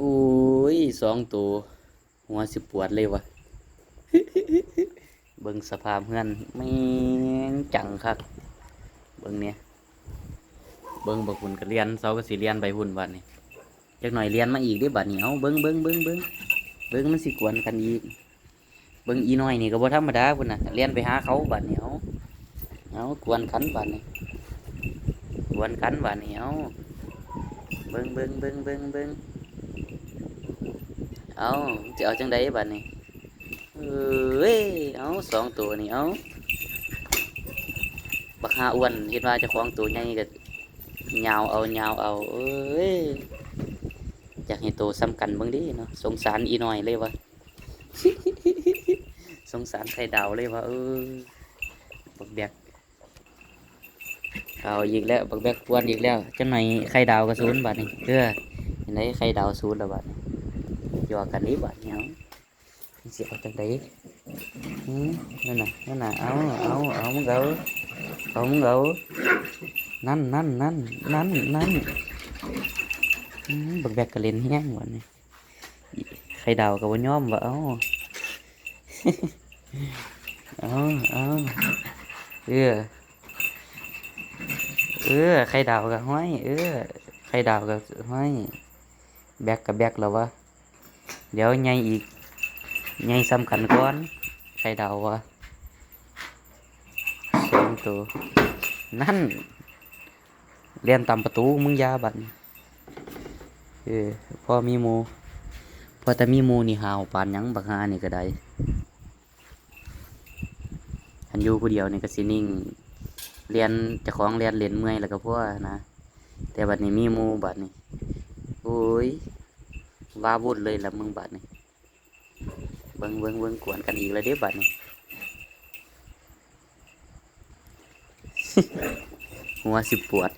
ໂອ້ຍ ສອງໂຕ ຫົວຊິປວດເລີຍວະ. ເບິ່ງສະພາບເຮືອນ ແມ່ງຈັງຄັກ. ເບິ່ງແນ່ ເບິ່ງບັກພຸ້ນກະລ່ຽນ ເສົາກະຊິລ່ຽນໄປພຸ້ນບາດນີ້. ຈັກໜ້ອຍລ່ຽນມາອີກເດ້ບາດນີ້. ເອົາ ເບິ່ງ ເບິ່ງ ເບິ່ງ ເບິ່ງ ເບິ່ງ ມັນຊິກວນກັນອີກ. ເບິ່ງອີນ້ອຍນີ້ກະບໍ່ທຳມະດາພຸ້ນນະ ລ່ຽນໄປຫາເຂົາບາດນີ້. ເອົາ ເອົາ ກວນກັນບາດນີ້ ກວນກັນບາດນີ້. ເອົາ ເບິ່ງ ເບິ່ງ ເບິ່ງ ເບິ່ງ ເບິ່ງ ເອົາ ຊິເອົາຈັ່ງໃດບາດນີ້? ເອີຍ ເອົາ ສອງໂຕນີ້ ເອົາ ບັກຫ່າອ້ວນ ເຫັນວ່າເຈົ້າຂອງໂຕໃຫຍ່ກະຍາວເອົາ ຍາວເອົາ. ເອີຍ ຢາກໃຫ້ໂຕສ່ຳກັນເບິ່ງເດ້ເນາະ. ສົງສານອີນ້ອຍເລີຍວະ. ສົງສານໄຂ່ດາວເລີຍວ່າ. ເອີ ບັກແບັກ ເອົາອີກແລ້ວ ບັກແບັກກວນອີກແລ້ວ. ຈັກໜ້ອຍໄຂ່ດາວກະສູນບາດນີ້. ເອີ ຈັ່ງໃດ ໄຂ່ດາວສູນແລ້ວບາດນີ້. ຢອກກັນເດ້ບາດນີ້. ເອົາ ຊິເອົາຈັ່ງໃດ? ຫື ນັ້ນນະ ນັ້ນນະ. ເອົາ ເອົາ ເອົາ ມຶງເອົາ ເອົາ ມຶງເອົາ. ນັ້ນ ນັ້ນ ນັ້ນ ນັ້ນ ນັ້ນ. ຫື ບັກແບັກກະຫຼິ້ນແຮງບາດນີ້. ໄຂ່ດາວກະບໍ່ຍອມວ່າ. ເອົາ ເອົາ ເອົາ ເອີ ເອີ ໄຂ່ດາວກະຫ້ອຍ. ເອີ ໄຂ່ດາວກະຫ້ອຍ. ແບັກກະແບັກແລ້ວວະ. ດຽວໃຫຍ່ອີກ ໃຫຍ່ສ່ຳກັນກ່ອນ ໄຂ່ດາວວ່າ. ສອງໂຕ ນັ້ນ ລ່ຽນຕຳປະຕູ ມຶງຢ່າບາດນີ້. ເອີ ພໍມີໝູ່ ພໍແຕ່ມີໝູ່ນີ້ຫ້າວປານຫຍັງ ບັກຫ່ານີ້ກະໄດ້. ຄັນຢູ່ຜູ້ດຽວນີ້ກະຊິນິ່ງ ລ່ຽນ ເຈົ້າຂອງລ່ຽນເຫຼັ້ນເມື່ອຍແລ້ວກະພໍຫັ້ນນະ. ແຕ່ບາດນີ້ມີໝູ່ບາດນີ້ ໂອ້ຍ ວາວຸ້ນເລີຍລະມຶງບາດນີ້. ເບິ່ງ ເບິ່ງ ເບິ່ງ ກວນກັນອີກແລ້ວເດ້ບາດນີ້. ຫົວຊິປວດ.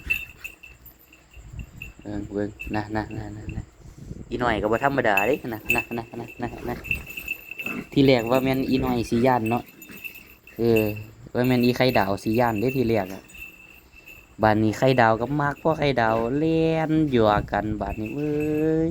ເບິ່ງ ເບິ່ງ ນະ ນະ ນະ ນະ ນະ ອີນ້ອຍກະບໍ່ທຳມະດາເດ້ ນະ ນະ ນະ. ທີແລກວ່າແມ່ນອີນ້ອຍຊິຢ້ານເນາະ. ເອີ ວ່າແມ່ນອີໄຂ່ດາວຊິຢ້ານເດ້ທີແລກອະ. ບາດນີ້ໄຂ່ດາວກະມັກ ພໍໄຂ່ດາວແລ່ນຢວກກັນບາດນີ້ ເອີຍ.